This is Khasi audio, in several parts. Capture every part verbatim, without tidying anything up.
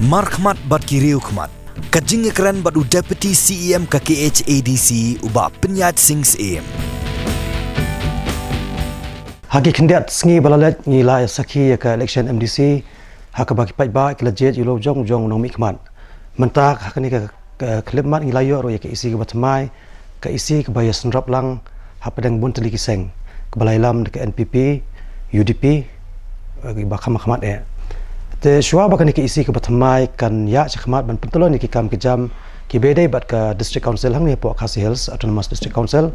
Markhmat bad ki riewkhmat. Ka jingïakren bad u Deputy C E M ka K H A D C, u Bah Pyniaid Singh Syiem. Ha ki khyndiat sngi ba la leit ngi la sakhi ïa ka election M D C, ha kaba ki paidbah ki la jied ïa u lawjong jong u nongmihkhmat. Mynta ha kane ka, ka khyllipmat ngi la ïoh ruh ïa ka E C kaba thymmai, ka E C kaba ïasynrop lang hapdeng bun tylli ki seng, kaba la ïalam da ka N P P, U D P, eh, kiba kham khmat eh. Te shuwa ba kane ka E C kaba thymmai kan ïaid shakhmat ban pyntyllun ïa ki kam ki jam kiba ïadei bad ka District Council hangne hapoh Khasi Hills Autonomous District Council.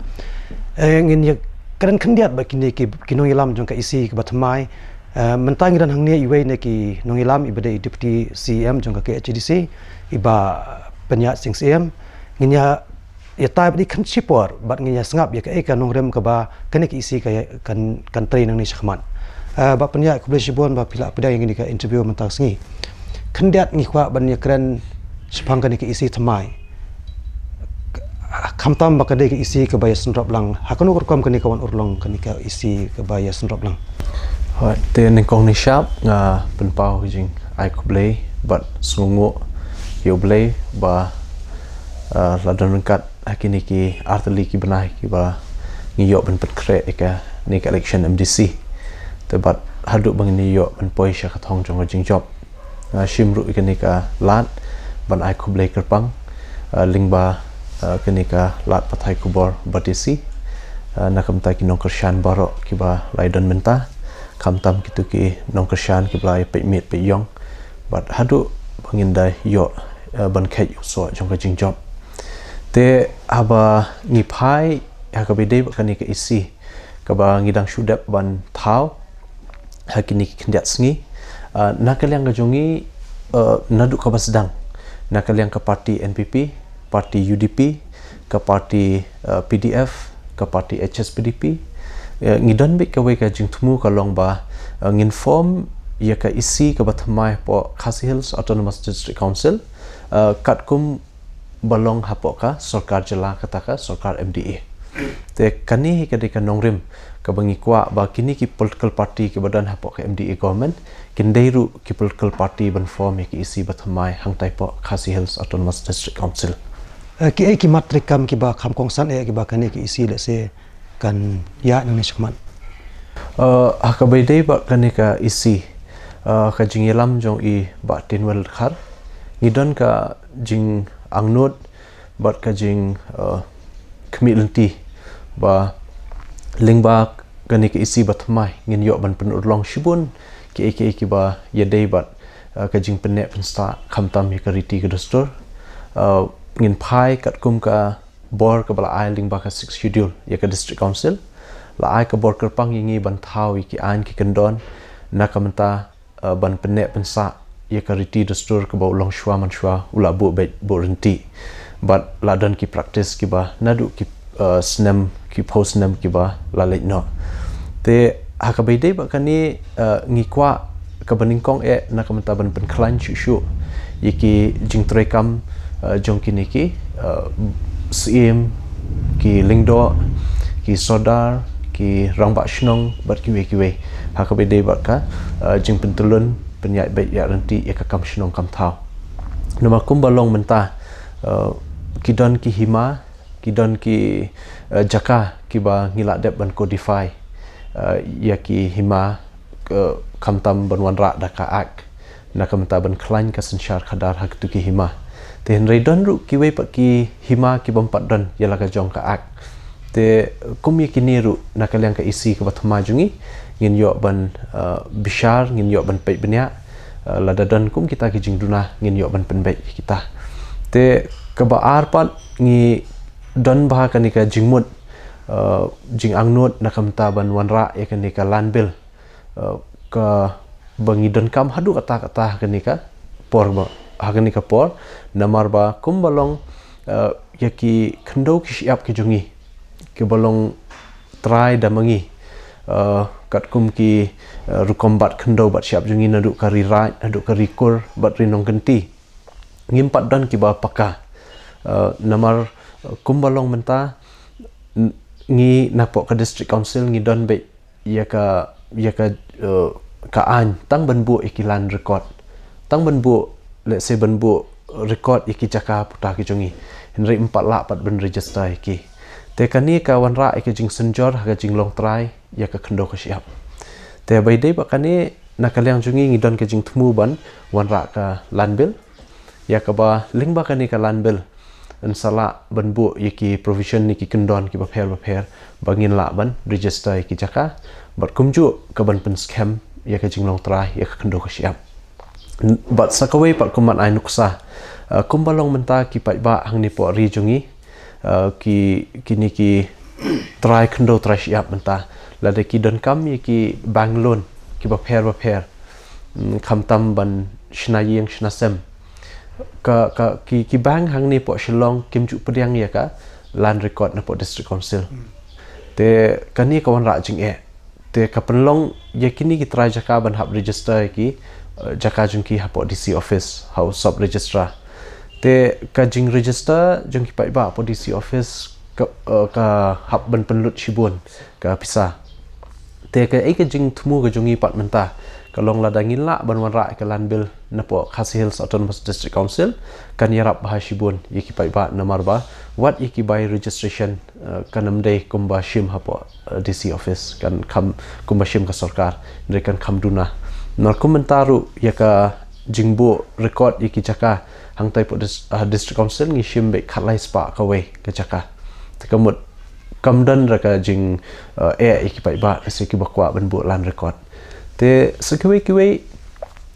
Eh, ngin ïa kren khyndiat bad kine ki, ki nongïalam jong ka E C kaba thymmai. Eh, mynta ngi don hangne iwei na ki nongïalam iba dei Deputy C E M jong ka K H A D C, i Bah Pyniaid Singh Syiem. Ngin ïa ïatai bad i khyndiat shipor bad ngin ïa sngap ïa kaei ka nongrim kaba kane ka E C ka ïa kan, kan trei nangne shakhmat. Eh, Bah Pyniaid, khublei shibun ba phi la pdiang ïa kane ka interview mynta ka sngi. Khyndiat ngi kwah ban ïakren shaphang kane ka E C thymmai. Khamtam ba ka dei ka E C kaba ïasynrop lang, ha kano ka rukom kane ka wan urlong kane ka E C kaba ïasynrop lang? Hooid, te nyngkong nyngshap nga pynpaw ka jingai khublei bad sngewnguh ïa U Blei ba, ah, la don ryngkat ha kine ki artylli ki bnai kiba ngi ïoh ban pynkhreh ïa kane ka election M D C. Te bad haduh ba ngin ïoh ban poi sha ka thong jong ka jingjop, nga shim ruh ïa kane ka lad ban ai khublei kyrpang, ah, lyngba, ah, kane ka lad pathai khubor Batesi, ah, na ka bynta ki nongkyrshan baroh kiba la ïa don mynta, khamtam kito ki nongkyrshan kiba la ïa peit miet peit ïong bad haduh ba ngin da ïoh, ah, ban kheit u soh jong ka jingjop. Te haba ngi phai ha kaba ïadei bad kane ka E C kaba ngi dang shu dep ban thaw ha kine ki khyndiat sngi, ah, na ka liang ka jong ngi, ah, naduh kaba sdang, na ka liang ka party N P P, party U D P, ka party, ah, P D F, ka party H S P D P, eh, ngi don beit kawei ka jingthmu ka long ba, ah, ngin form ïa ka E C kaba thymmai hapoh Khasi Hills Autonomous District Council, ah, katkum ba long hapoh ka sorkar jylla, kata ka sorkar M D A. Te kane hi ka dei ka nongrim kaba ngi kwah ba kine ki political party kiba don hapoh ka M D A government kin dei ruh ki political party ban form ïa ka E C ba thymmai hangtai hapoh Khasi Hills Autonomous District Council. Eh, kiei ki mat treikam kiba kham kongsan eh kiba kane ka E C lehse kan ïaid nangne shakhmat? Eh, ha kaba ïadei bad kane ka E C, eh, ka jingïalam jong i Bah Tinwel Dkhar, ngi don ka jingangnud bad ka jing, eh, khmih lynti ba lyngba kane ka E C ba thymmai ngin ïoh ban pynurlong shibun kiei kiei kiba ïadei bad, eh, ka jingpynneh pynsah khamtam ïa ka riti ka dustur. Eh, ngin phai katkum ka bor kaba la ai lyngba ka Sixth Schedule ïa ka District Council. La ai ka bor kyrpang ïa ngi ban thaw ïa ki aiñ ki kyndon na ka bynta, eh, ban pynneh pynsah ïa ka riti dustur kaba u longshuwa manshuwa u la buh beit buh rynti. Bad la don ki practice kiba naduh ki, eh, snem, ki phew snem kiba la leit noh. Te ha kaba ïadei bad kane, eh, ngi kwah kaba nyngkong eh na ka bynta ban pynkhlaiñ shuh shuh ïa ki jingtreikam, eh, jong kine ki, eh, syiem, ki lyngdoh, ki sordar, ki rangbah shnong bad kiwei kiwei ha kaba ïadei bad ka, eh, jingpyntyllun pynïaid beit ïaid rynti ïa ka kam shnong kam thaw. Namar kumba long mynta, eh, ki don ki hima, ki don ki, eh, jaka kiba ngi la dep ban codify, eh, ïa ki hima, eh, khamtam ban wanrah da ka Act na ka bynta ban khlaiñ ka synshar khadar ha kito ki hima. Te hynrei don ruh kiwei pat ki hima kibym pat don ïa la ka jong ka Act. Te kum ïa kine ruh na ka liang ka E C kaba thymmai jong ngi ngin ïoh ban, eh, bishar, ngin ïoh ban peit bniah, eh, lada don kum kita ki jingduna ngin ïoh ban pynbeit ïa kita. Te kaba ar pat ngi don bha kane ka jingmut, eh, jingangnud na ka bynta ban wanrah ïa kane ka Land Bill, eh, kaba ngi donkam haduh katta katta ha kane ka por ba, ha kane ka por, namar ba kumba long, eh, ïa ki khyndew ki shyiap ki jong ngi kiba long trai da ma ngi, eh, katkum ki, eh, rukom bat khyndew bat shyiap jong ngi naduh ka Ri Raid haduh ka Ri Kur bad Ri Nongkynti. Ngim pat don kiba paka. Eh, namar, eh, kumba long mynta, n-, ngi napoh ka District Council ngi don beit ïa ka, ïa ka, eh, ka aiñ tang ban buh ïa ki land record, tang ban buh let's say, ban buh record ïa ki jaka puta ki jong ngi. Hynrei ym pat lah pat ban register ïa ki. Te kane ka wanrah ïa ka jingsynjor ha ka jinglong trai ïa ka khyndew ka shyiap. Te ba ïadei bad kane, na ka liang jong ngi ngi don ka jingthmu ban wanrah ka land bill. Ïa kaba lyngba kane ka land bill yn sa lah ban buh ïa ki provision ne ki kyndon kiba pher ba pher ba ngin lah ban register ïa ki jaka, bad kumjuh ka ban pynskhem ïa ka jinglong trai ïa ka khyndew ka shyiap. Bad sa kawei pat kum ban ai nuksa, uh, kumba long mynta ki paidbah hangne hapoh ri jong ngi, uh, ki, kine ki trai khyndew trai shyiap mynta, lada ki donkam ïa ki bank loan kiba pher ba pher, mm, khamtam ban shna ïing shna sem, ka, ka, ki, ki bank hangne hapoh Shillong kim ju pdiang ïa ka land record na hapoh District Council. Te kane ka wanrah jingeh. Te ka pynlong ïa kine ki trai jaka ban hap register ïa ki, uh, jaka jong ki hapoh D C office, ha u sub registrar. Te ka jingregister jong ki paidbah hapoh D C office ka, uh, ka hap ban pynlut shibun ka pisa. Te kaei ka jingthmu ka jong ngi pat mynta, ka long lada ngin lah ban wanrah ïa ka land bill na hapoh Khasi Hills Autonomous District Council, kan ïarap bha shibun ïa ki paidbah namar ba wat ïa ki bai registration, uh, kan ym dei kumba shim hapoh, uh, D C office, kan kham kumba shim ka sorkar, hynrei kan kham duna. Namar kum mynta ruh ïa ka jingbuh record ïa ki jaka hangtai hapoh dis-, uh, District Council ngi shim beit khatlai spah kawei ka jaka. Te ka mut kam don ruh ka jing, uh, eh ïa ki paidbah, lehse kiba kwah ban buh land record. Te sa kiwei kiwei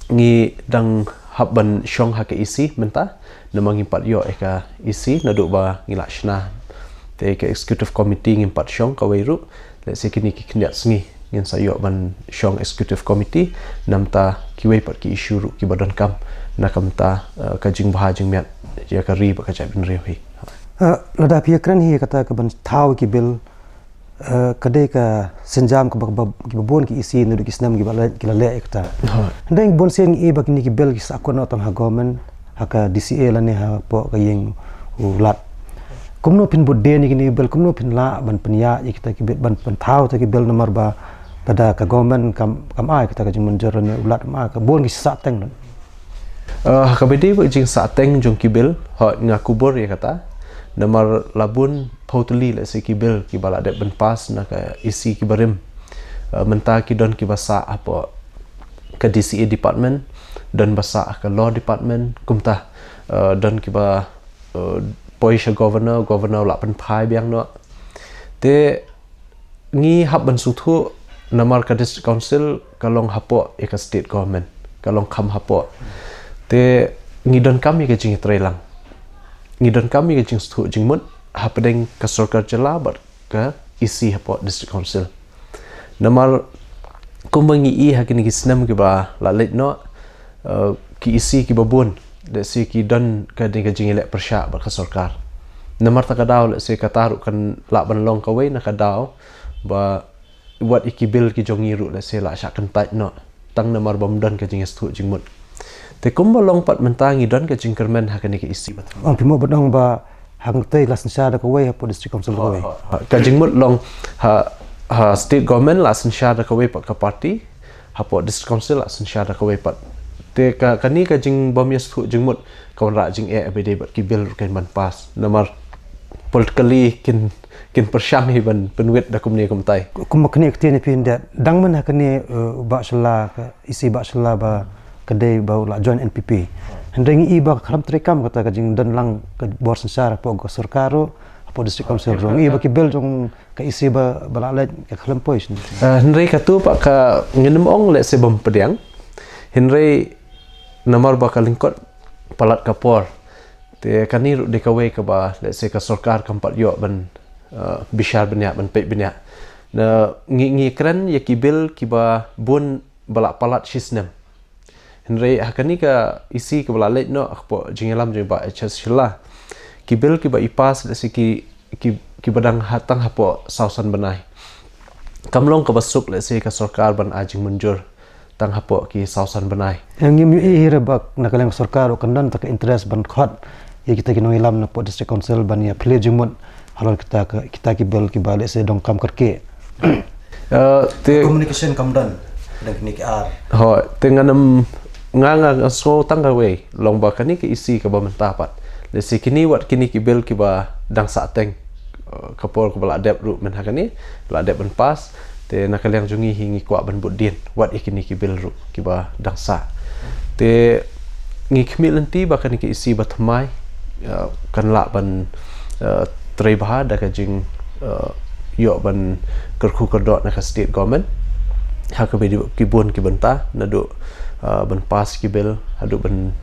ngi dang hap ban shong ha ka E C mynta, namar ngim pat ïoh ïa ka E C naduh ba ngi la shna. Te ka executive committee ngim pat shong kawei ruh, lehse kine ki khyndiat sngi ngin sa ïoh ban shong executive committee, namar kiwei pat ki issue ruh kiba donkam na ka bynta, uh, ka jingbha jingmiat ïa ka ri bad ka jaitbynriew hi. Uh, lada phi ïakren hi kata ka ban thaw ki bill, uh, ka dei ka sienjam kaba, kaba, kiba bun ki E C naduh ki snem kiba la, ki la leh ïa kata. Hynrei bun sien ngi i ba kine ki bill ki sahkut noh tang ha government, ha ka D C A lane hapoh ka ïing u Lat. Kumno phin bud dien ïa kine ki bill, kumno phin lah ban pynïaid ïa kita ki bill, ban pynthaw kita ki bill namar ba lada ka government kam, kam ai kata ka jingmynjur lane u Lat kam ai, ka bun ki sah teng. Uh, ha kaba ïadei bad ka jingsah teng jong ki bill, hooid nga kubur ïa kata. Namar la bun phew tylli lehse ki bill kiba la dep ban pass na ka E C kiba rim. Uh, mynta ki don kiba sah hapoh ka D C A department, don ba sah ha ka law department, kumta, uh, don kiba, uh, poi sha governor, governor la pynphai biang noh. Te ngi hap ban sngewthuh namar ka District Council ka long hapoh ïa ka state government, ka long kham hapoh. Te ngi donkam ïa ka jingïatreilang, ngi donkam ïa ka jingsngewthuh jingmut hapdeng ka sorkar jylla bad ka E C hapoh District Council. Namar kumba ngi i ha kine ki snem kiba la leit noh, uh, ki E C kiba bun, lehse ki don kane ka jingïaleh pyrshah bad ka sorkar. Namar kata ka daw, lehse kata ruh kan lah ban long kawei na ka daw ba wat ïa ki bill ki jong ngi ruh lehse la shah kyntait noh tang namar bym don ka jingïasngewthuh jingmut. Te kumba long pat mynta ngi don ka jingkyrmen ha kane ka E C. Ong phi mo ba dang ba hangtei la synshar da kawei hapoh District Council da kawei. Ha, ka jingmut long ha, ha state government la synshar da kawei pat ka party, hapoh District Council la synshar da kawei pat. Te ka, kane ka jingbym ïasngewthuh jingmut ka wanrah jingeh ba ïadei bad ki bill ruh kan ban pass. Namar politically kin, kin pyrshang hi ban pynwit da kumne kumtai. Kumba kane ka ktien phi ynda dang myn ha kane, uh, Bah Shylla ka E C Bah Shylla ba ka dei ba u la join N P P. Hynrei ngi i ba ka khlem treikam kata ka jingdon lang ka bor synshar hapoh ka sorkar ruh, hapoh District Council ruh. Ngi i ba ki bill jong ka E C ba, ba la leit ka khlem poi shen. Uh, hynrei katu pat ka ngin ym ong lehse bym pdiang. Hynrei namar ba ka lyngkot palat ka por. Te kane ruh dei kawei kaba lehse ka sorkar kam pat ïoh ban, uh, bishar bniah, ban peit bniah. Na ngi, ngi kren ïa ki bill kiba bun ba la palat shi snem. Hynrei ha kane ka E C kaba la leit noh hapoh jingïalam jong Bah H S Shylla, ki bill kiba i pass lehse ki, ki, kiba dang ha, tang hapoh saw san bnai. Kam long kaba suk lehse ka sorkar ban ai jingmynjur tang hapoh ki saw san bnai. Ïa ngim ïohi hi re ba na ka liang ka sorkar ruh kan don ta ka interest ban khot ïa kita ki nongïalam na hapoh District Council ban ïa plie jingmut halor kita ka, kita ki bill kiba lehse donkam kyrkieh. Uh, te communication kam don dang kine ki ar. Hooid, te ngan ym, Nga nga nga sngew tang kawei long ba kane ka isi kaba mynta pat. Lehse kini wat kini ki bill kiba dang sah teng, eh, ka por kaba la dep ruh mynta kane la dep ban pass. Te na ka liang jong ngi hi ngi kwah ban bud dien wat ïa kini ki bill ruh kiba dang sah. Te ngi khmih lynti ba kane ka isi ba thymmai, eh, kan lah ban, eh, trei bha da ka jing, eh, ïoh ban kyrkhu kyrdoh na ka state government ha kaba ïadei bad ki bun ki bynta, naduh, eh, ban pass ki bill haduh ban,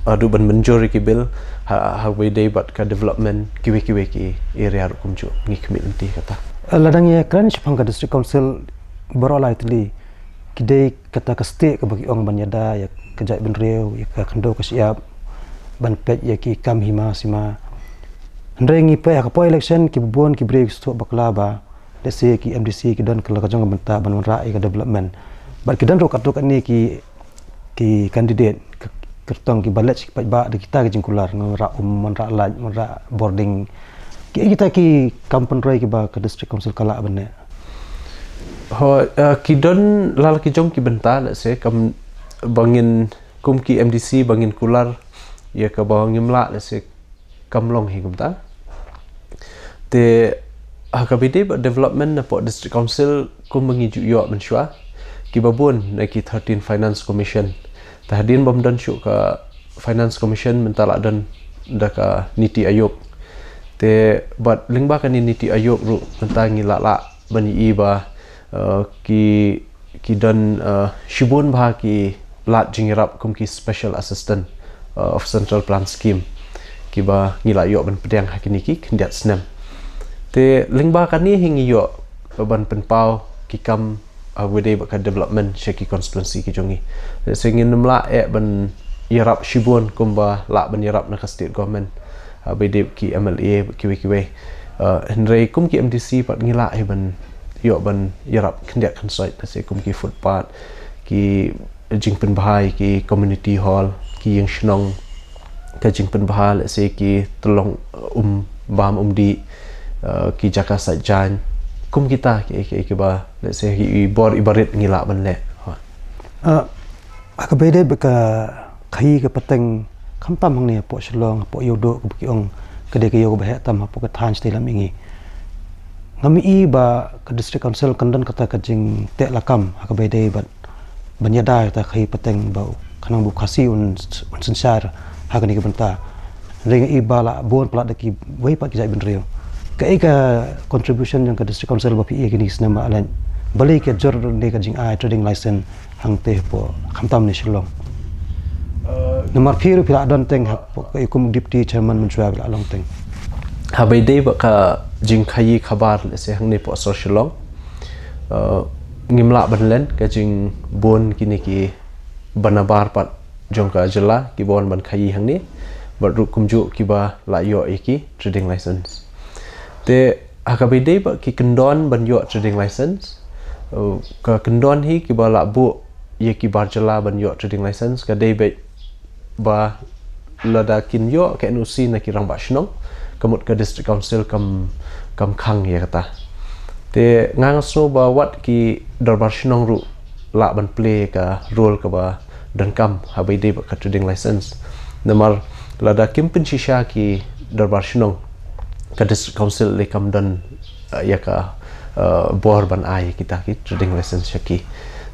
haduh ban mynjur ïa ki bill ha, ha kaba ïadei bad ka development kiwei kiwei ki area ruh kumjuh. Ngi khmih lynti kata. Eh, lada ngi kren shaphang ka district council baroh lai tylli, ki dei kata ka stieh kaba ki ong ban ïada ïa ka jaitbynriew, ïa ka khyndew ka shyiap, ban peit ïa ki kam hima sima. Hynrei ngi peit ha ka por election kiba bun ki briew ki sngewthuh bakla ba lehse ki M D C ki don ka la ka jong ka bynta ban wanrah ïa ka development. Bad ki don ruh katto katne ki, ki candidate, ki, kyrtong kiba leit sha ki paidbah da kita ki jingkular, wanrah um, wanrah light, wanrah bording. Ki, kita ki kam pynroi kiba ka district council ka lah ban leh. Ho, eh, ki don la la ki jong ki bynta, lehse, kam ba ngin kum ki M D C ba ngin kular ïa kaba ngim lah, lehse, kam long hi kumta. Te ha kaba ïadei bad development napoh district council kumba ngi ju ïoh mynshuwa, kiba bun na ki thirteen finance commission. Te hadien bym don shuh ka finance commission mynta la don da ka Niti Aayog. Te bad lyngba kane Niti Aayog ruh mynta ngi la lah ban ïohi ba, eh, ki, ki don, eh, shibun bha ki lad jingïarap kum ki special assistant, eh, of central plan scheme, kiba ngi la ïoh ban pdiang ha kine ki khyndiat snem. Te lyngba kane hi ngi ïoh ban pynpaw ki kam, eh, ha kaba ïadei bad ka development sha ki constituency ki jong ngi. Lehse ngin ym lah eh ban ïarap shibun kumba lah ban ïarap na ka state government, ha kaba ïadei bad ki M L A kiwei kiwei. Eh, hynrei kum ki M D C pat ngi lah hi ban ïoh ban ïarap khyndiat khynsoit, lehse kum ki footpath, ki jingpynbha ïa ki community hall, ki ïing shnong, ka jingpynbha, lehse ki tyllong, eh, um bam um dih, eh, ki jaka sait jaiñ, kum kita ki, ki, kiba, lehse ki bor iba rit ngi lah ban leh. Ah, ha kaba ïadei bad ka khaïi ka pateng khamtam hangne hapoh Shillong, hapoh Ïewduh kaba ki ong ka dei ka ïew kaba heh tam hapoh ka thaiñ shatei lam mihngi. Ngam ïohi ba ka district council kan don kata ka jingteh lakam ha kaba ïadei bad ban ïada ïa kata ka khaïi pateng ba khnang ba u Khasi un, un synshar ha kane ka bynta. Hynrei nga ïohi ba la bun palat da kiwei pat ki jaitbynriew. Kaei ka contribution jong ka district council ba phi ïohi ha kine ki snem ba la leit, balei ka jur ne ka jingai trading license hangtei hapoh, khamtam ne Shillong? Eh, namar phi ruh phi la don teng hapoh, ka ïa kum deputy chairman mynshuwa phi la long teng. Ha kaba ïadei bad ka jingkhaïi khabar, lehse hangne hapoh sor Shillong, eh, ngim lah ban len, ka jingbun kine kiba nabar pat jong ka jylla kiba wan ban khaïi hangne, bad ruh kumjuh kiba la ïoh ïa ki trading license. Te ha kaba ïadei bad ki kyndon ban ïoh trading license, eh, ka kyndon hi kiba la buh ïa ki bar jylla ban ïoh trading license ka dei beit ba lada kin ïoh ka N O C na ki rangbah shnong, ka mut ka district council kam, kam khang ïa kata. Te nga nga sngew ba wat ki dorbar shnong ruh lah ban plie ka role kaba donkam ha kaba ïadei bad ka trading license. Namar lada kim pynshisha ki dorbar shnong, ka district council lei kam don, eh, ïa ka, eh, bor ban ai kita ki trading license sha ki.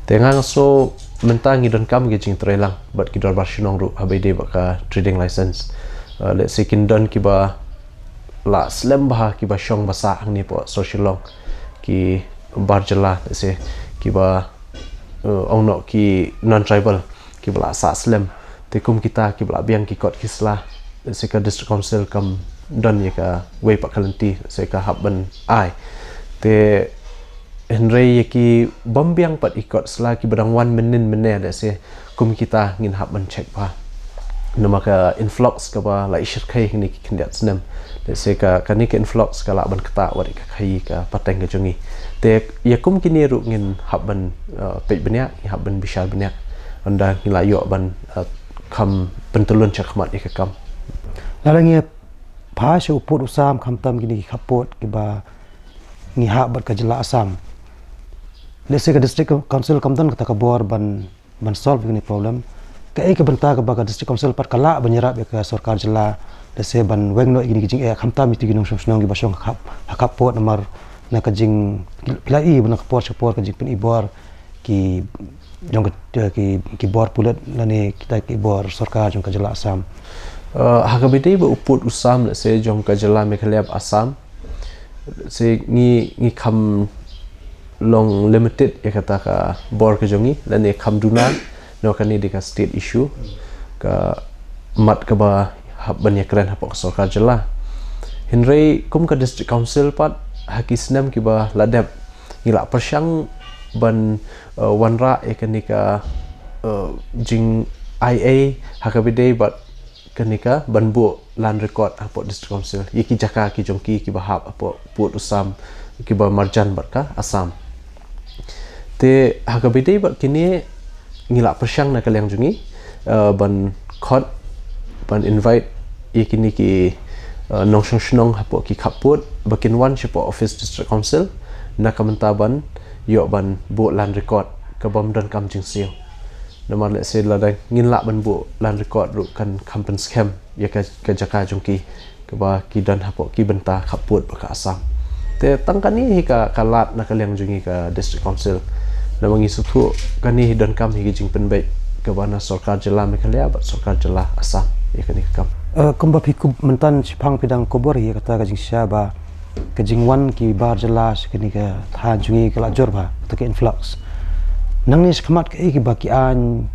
Te nga nga sngew mynta ngi donkam ki jingtrei lang bad ki dorbar shnong ruh ha kaba ïadei bad ka trading license. Eh, lehse kin don kiba la slem bha kiba shong ba sah hangne hapoh sor Shillong, ki bar jylla, lehse kiba, eh, ong noh ki non tribal, kiba la sah slem. Te kum kita kiba la biang ki kot ki sla, lehse ka district council kam don ïa kawei pat ka lynti, lehse ka hap ban ai. Te hynrei ïa ki bym biang pat ki kot sla kiba dang wan mynnin mynne, lehse kum kita ngin hap ban check bha. Namar ka influx kaba la i shyrkhei kine ki khyndiat snem, lehse ka, kane ka influx ka lah ban ktah wat ïa ka khaïi ka pateng ka jong ngi. Te ïa kum kine ruh ngin hap ban, eh, peit bniah, ngin hap ban bishar bniah ynda ngi la ïoh ban, eh, kham pyntyllun shakhmat ïa ka kam. Lada ngi phai sha u pud u sam, khamtam kine ki khappud kiba ngi hap bad ka jylla Assam, lehse ka district council kam don kata ka bor ban, ban solve kine ki problem. Kaei ka bynta kaba ka District Council pat ka lah ban ïarap ïa ka sorkar jylla, lehse ban weng noh ïa kine ki jingeh, khamtam ïa kito ki nongshong shnong kiba shong ha khap, ha khap pud, namar na ka jing, ki la ïohi ba na ka por sha ka por ka jingpynibor ki jong ka, ki, ki bor pulit lane kita ki bor sorkar jong ka jylla Assam. Uh, ha kaba ïadei bad u pud u sam, lehse jong ka jylla Meghalaya bad Assam, lehse ngi, ngi kham long limited ïa kata ka bor ka jong ngi, lane kham duna, namar kane dei ka state issue, ka mat kaba hap ban ïakren hapoh ka sorkar jylla. Hynrei kum ka District Council pat, ha ki snem kiba la dep, ngi la pyrshang ban, uh, wanrah ïa kane ka, uh, jingaiei ha kaba ïadei bad kane ka ban buh land record hapoh District Council ïa ki jaka ki jong ki kiba hap hapoh pud u sam, kiba marjan bad ka Assam. Te ha kaba ïadei bad kine, ngi la pyrshang na ka liang jong ngi, uh, ban khot, ban invite ïa kine ki, uh, nongshong shnong hapoh ki khap pud ba kin wan shapoh office District Council na ka bynta ban ïoh ban buh land record kabym donkam jingsiew. Namar lehse lada ngin lah ban buh land record ruh kan kham pynskhem ïa ka, ka jaka jong ki kaba ki don hapoh ki bynta khap pud bad ka Assam. Te tang kane hi ka, ka lad na ka liang jong ngi ka District Council. Namar ngi sngewthuh kane hi donkam hi ka jingpynbeit kaba na sorkar jylla Meghalaya bad sorkar jylla Assam ïa kane ka kam. Eh, kumba phi kup mynta shaphang phi dang kubur ïa kata ka jingshisha ba ka jingwan ki bar jylla sha kane ka thaiñ jong ngi ka la jur bha, kata ka influx. Nangne shakhmat kaei kiba ki aiñ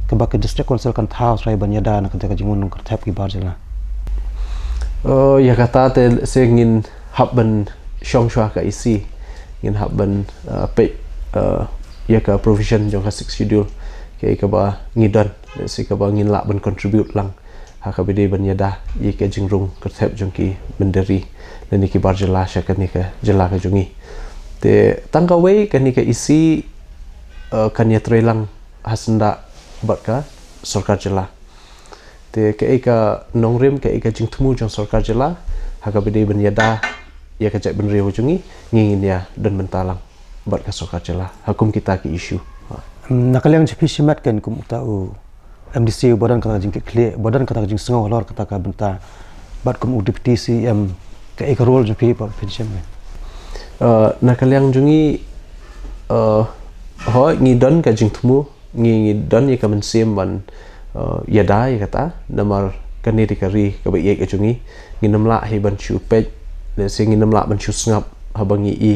kaba ka District Council kan thaw trai ban ïada na kata ka jingwan nongkyrthep ki bar jylla? Uh, ïa kata te lehse ngin hap ban shong shuwa ka E C, ngin hap ban, uh, peit, uh, ïa ka provision jong ka Sixth Schedule, kaei kaba ngi don, lehse kaba ngin lah ban contribute lang ha kaba ïadei ban ïada ïa ka jingrung kyrthep jong ki mynder ri lane ki bar jylla sha kane ka jylla ka jong ngi. Te tang kawei, kane ka E C, uh, kan ïatreilang ha syndah bad ka sorkar jylla. Te kaei ka nongrim, kaei ka jingthmu jong sorkar jylla ha kaba ïadei ban ïada ïa ka jaitbynriew jong ngi, ngi ngin ïa don bynta lang bad ka sorkar jylla ha kum kita ki issue. Na ka liang jong phi shimet kan kum uta u M D C uba don kata ka jingkitkhlieh, uba don kata ka jingsngew halor kata ka bynta, bad kum u Deputy C E M, kaei ka role jong phi ba phin shem? Uh, na ka liang jong ngi, uh, hooid ngi don ka jingthmu, ngi, ngi don ïa ka mynsiem ban, uh, ïada ïa kata, namar kane dei ka ri kaba ïeit ka jong ngi. Ngin ym lah hi ban shu peit, lehse ngin ym lah ban shu sngap haba ngi i,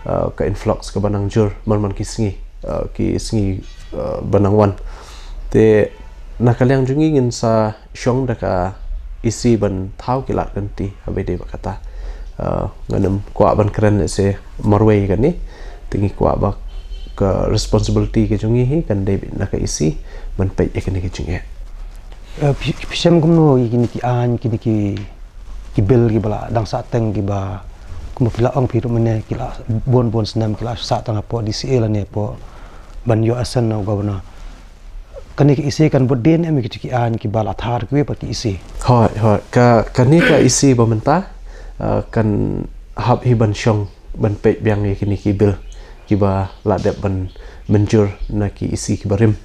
uh, ka influx kaba nang jur man man ki sngi, uh, ki sngi, uh, ba nang wan. Te na ka liang jong ngi ngin sa shong da ka E C ban thaw ki lad kynti ha ba ïadei bad kata. Uh, ngan ym kwah ban kren lehse marwei kane, te ngi kwah ba ka responsibility ka jong ngi hi kan dei na ka E C ban peit ïa kane ka jingeh. Uh, phi, phi shem kumno ïa kine ki aiñ, kine ki, ki bill kiba la dang sah teng kiba, kumba phi la ong phi ruh mynne, ki la bun bun snem ki la sah tang hapoh D C A lane hapoh ban ïoh assent na u governor. Kane ka E C kan bud dien em ïa kito ki aiñ kiba la thar kiwei pat ki E C? Hooid, hooid. Ka, kane ka E C ba mynta, uh, kan hap hi ban shong ban peit biang ïa kine ki bill kiba la dep ban mynjur na ki E C kiba rim.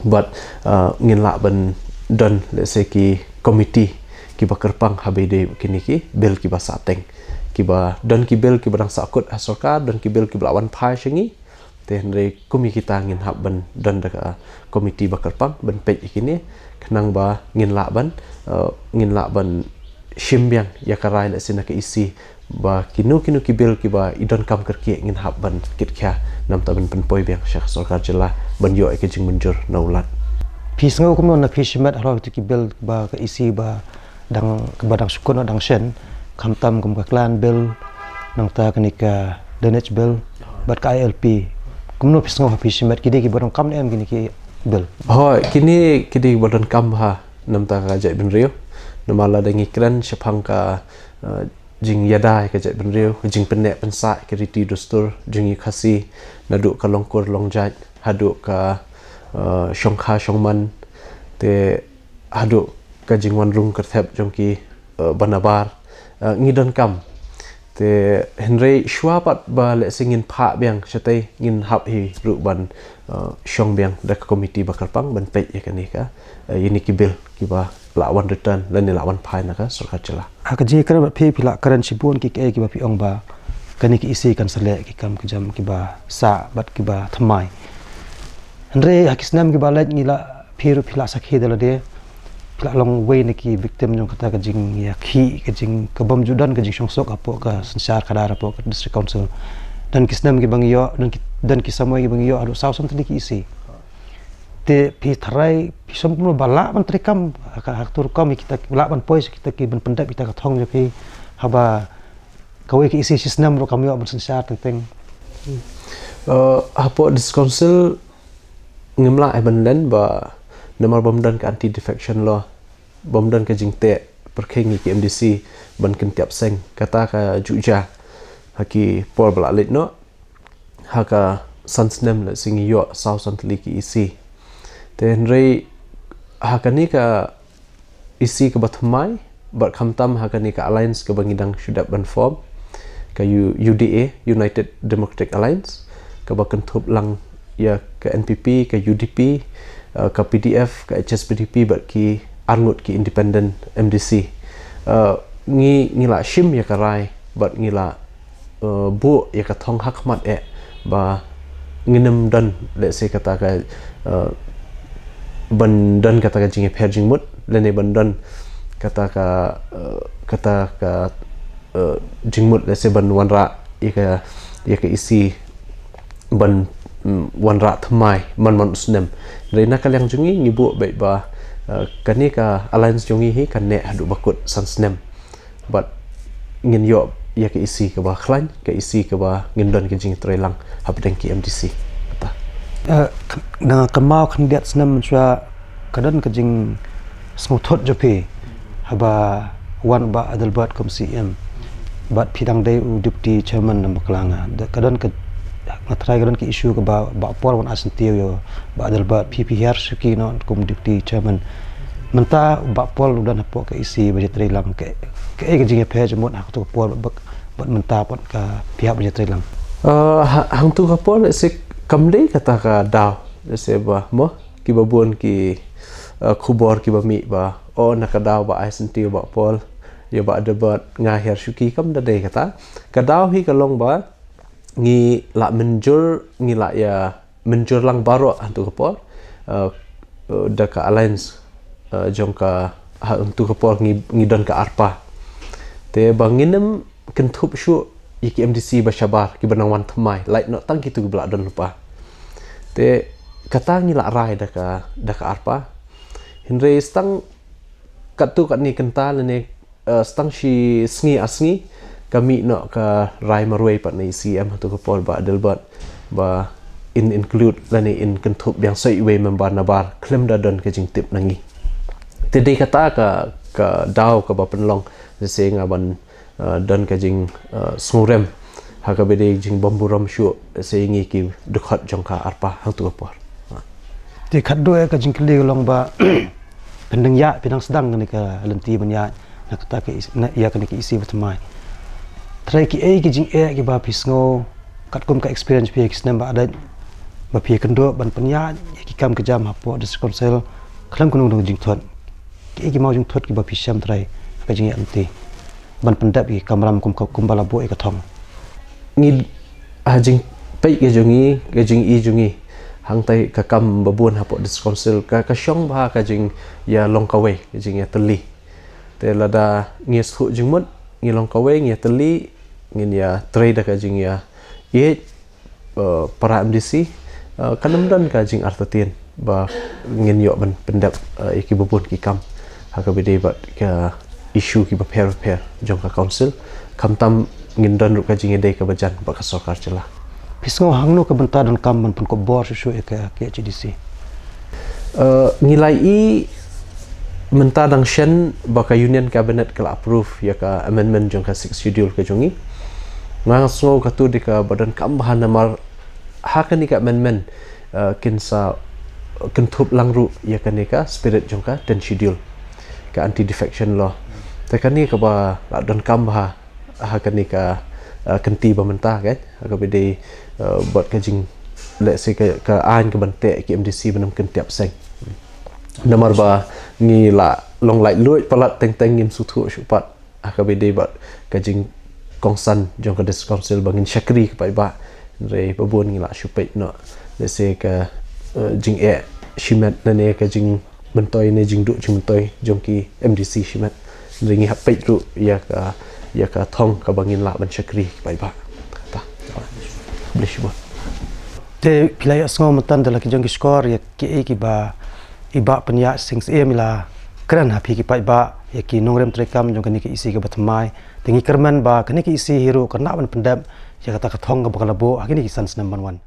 Bad, uh, ngin lah ban don, lehse, ki committee kiba kyrpang ha ba ïadei kine ki bill kiba sah teng. Kiba don ki bill kiba dang sahkut ha sorkar, don ki bill kiba la wan phai sha ngi. Te hynrei kum ïa kita ngin hap ban don da ka committee ba kyrpang ban peit ïa kine, khnang ba ngin lah ban, uh, ngin lah ban shim biang ïa ka rai, lehse, na ka E C ba kino kino ki bill kiba i donkam kyrkieh ngin hap ban kitkhia namar ban pynpoi biang sha ka sorkar jylla ban ïoh ïa ka jingmynjur na u Lat. Phi sngew kumno na phi shimet halor kito ki bill ba ka E C ba dang, ba dang shu kut noh dang shen, khamtam kum ka Clan Bill, nangta kane ka Drainage Bill bad ka I L P? Kumno phi sngew ha phi shimet, ki dei kiba donkam ne em kine ki bill? Hooid, kine ki dei kiba donkam bha namar ka jaitbynriew. Namar lada ngi kren shaphang ka, uh, jingïada ïa ka jaitbynriew, ka jingpynneh pynsah ïa ka riti dustur jong ngi Khasi, naduh ka longkur longjait haduh ka, uh, shongkha shongman, te haduh ka jingwan rung kyrthep jong ki, uh, ba nabar, uh, ngi donkam. Te hynrei shuwa pat ba lehse ngin phah biang shatei, ngin hap hi ruh ban, uh, shong biang da ka komiti ba kyrpang ban peit ïa kane ka, uh, ïa kine ki bill kiba lah wan return lane lah wan phai na ka sorkar jylla. Ha ka jingkren bad phi, phi la kren shibun ki, kiei kiba phi ong ba kane ka E C kan sa leh ki kam ki jam kiba sah bad kiba thymmai. Hynrei ha ki snem kiba leit ngi la, phi ruh phi la sakhi da lade, phi la long uwei na ki victim jong kata ka jingïakhih, ka jing, ka bym ju don ka jingshongsuk hapoh ka synshar khadar, hapoh ka District Council. Don ki snem kiba ngi ïoh, don ki, don ki samoi kiba ngi ïoh haduh saw san tylli ki E C. Te phi tharai, phi sngewthuh kumno ba lah ban treikam ha ka, ha kato ka rukom ïa kita, lah ban poi sha kita ki, ban pyndep kita ka thong jong phi, haba kawei ka E C shisnem ruh kam ïoh ban synshar teng teng. Uh, hapoh District Council ngim lah ai ban len ba namar bym don ka anti defection law, bym don ka jingteh pyrkhing ïa ki M D C ban kyntiap seng, kata ka ju jia ha ki por ba la leit noh. Ha ka san snem lehse ngi ïoh saw san tylli ki E C. Te hynrei ha kane ka E C kaba thymmai bad khamtam ha kane ka alliance kaba ngi dang shu dep ban form, ka U-, U D A, United Democratic Alliance, kaba kynthup lang ïa ka N P P, ka U D P, uh, ka P D F, ka H S P D P bad ki arngut ki independent M D C. Uh, ngi, ngi la shim ïa ka rai bad ngi la, uh, buh ïa ka thong ha khmat eh ba ngin ym don, lehse kata ka, uh, ban don kata ka jingïapher jingmut lane ban don kata ka, uh, kata ka, uh, jingmut, lehse ban wanrah ïa ka, ïa ka E C ban, mm, wanrah thymmai man man u snem. Hynrei na ka liang jong ngi ngi buh beit ba, uh, kane ka alliance jong ngi hi kan neh haduh ba kut san snem. Bad ngin ïoh ïa ka E C kaba khlaiñ, ka E C kaba ngin don ka jingtreilang hapdeng ki M D C. Kata. Eh, k-, na ka maw khyndiat snem mynshuwa ka don ka jingsngewthuh jong phi haba wan Bah Adelbert kum C M. Bad phi dang dei u deputy chairman na Bakla nga. Da ka don ka, nga tharai ka don ka issue kaba Bah Paul wan ai syntiew ïa Bah Adelbert, phi, phi hiar shuki noh kum deputy chairman. Mynta Bah Paul u don hapoh ka E C ba ïatreilang, ka, kaei ka jingïapher jingmut ha kato ka por bad, bad mynta pat ka phi hap ba ïatreilang? Uh, ha-, hangto ka por lehse kam dei kata ka daw, lehse ba mo kiba bun ki, uh, khubor kiba mih ba, oh, na ka daw ba ai syntiew Bah Paul ïa Bah Adelbert, nga hiar shuki, kam da dei kata. Ka daw hi ka long ba ngi la mynjur, ngi la ïa mynjur lang baroh hangto ka por, uh, uh, da ka alliance, uh, jong ka, hangto ka por ngi, ngi don ka ARPA. Te ba ngin ym kynthup shuh ïa ki M D C ba shabar kiba nang wan thymmai, lait noh tang kito kiba la don lypa. Te kata ngi la rai da ka, da ka ARPA. Hynrei stang katto katne kynta lane, eh, stang shi sngi ar sngi ka mih noh ka rai marwei pat na i C M hangto ka por, Bah Adelbert, ba in include lane in kynthup biang sa iwei member nabar khlem da don ka jingtip na ngi. Te dei kata ka, ka daw kaba pynlong lehse nga ban, eh, don ka jing, eh, sngewrem ha kaba dei jingbymburom shuh lehse ïa ngi ki dkhot jong ka ARPA hangto ka por. Te khatduh ïa ka jingkylli ka long ba phin dang ïaid, phin dang sdang kane ka lynti ban ïaid na kata ka E C, na, ïa kane ka E C ba thymmai. Trai, kiei ki jingeh kiba phi sngew katkum ka experience phi ki snem ba la dep ba phi kynduh ban pynïaid ïa ki kam ki jam hapoh District Council khlem kynduh jingthut? Kiei ki maw jingthut kiba phi shem trai ha ka jingïaid lynti ban pyndep ïa ki kamram kum ka, kumba la buh ïa ka thong? Ngi, ha jingpeit ka jong ngi, ka jingi jong ngi, hangtai ka kam ba bun hapoh District Council ka, ka shong bha ka jingïalong kawei, ka jingïatylli. Te lada ngi sngewthuh jingmut, ngi long kawei, ngi ïatylli, ngin ïatrei da ka jingïa, ïa, eh, para M D C, eh, kan ym don ka jingartatien ba ngin ïoh ban pyndep, eh, ïa kiba bun ki kam ha kaba dei bad ka issue kiba pher bapher jong ka council. Khamtam ngin don ruh ka jingïadei kaba jan bad ka sorkar jylla. Phi sngew hangno ka bynta donkam ban pynkup bor shuh shuh ïa ka K H A D C? Eh, ngi la ïohi mynta dang shen ba ka Union Cabinet ka la approve ïa ka amendment jong ka Sixth Schedule ka jong ngi. Nga sngew kato dei kaba donkam bha namar ha kane ka amendment, eh, kin sa kynthup lang ruh ïa kane ka spirit jong ka Tenth Schedule, ka anti defection law. Te kane kaba la donkam bha Ha kane ka uh, kynti ba mynta, kan, ha kaba dei uh, bad ka jing, let's say, ka, ka aiñ ka ban teh ki M D C ban ym kyntiap seng. Namar ba ngi la long laitluid palat, teng teng ngim sngewthuh shuh pat ha kaba dei bad ka jingkongsan jong ka District Council ba ngin shakri ki paidbah. Hynrei ba bun ngi la shu peit noh, let's say, ka uh, jingeh shimet ne ka jingmyntoi ne jingduh jingmyntoi jong ki M D C shimet. Hynrei ngi hap peit ruh ïa ka, ïa ka thong kaba ngin lah ban shakri ki paidbah. Kata. Khublei shibun. Te phi la ïohsngew mynta da la ki jong ki shkor ïa kiei kiba i Bah Pynïaid Sing Syiem i la kren ha phi ki paidbah ïa ki nongrim treikam jong kane ka E C kaba thymmai. Te ngi kyrmen ba kane ka E C hi ruh kan lah ban pyndep ïa kata ka thong kaba ka la buh ha kine ki san snem ban wan.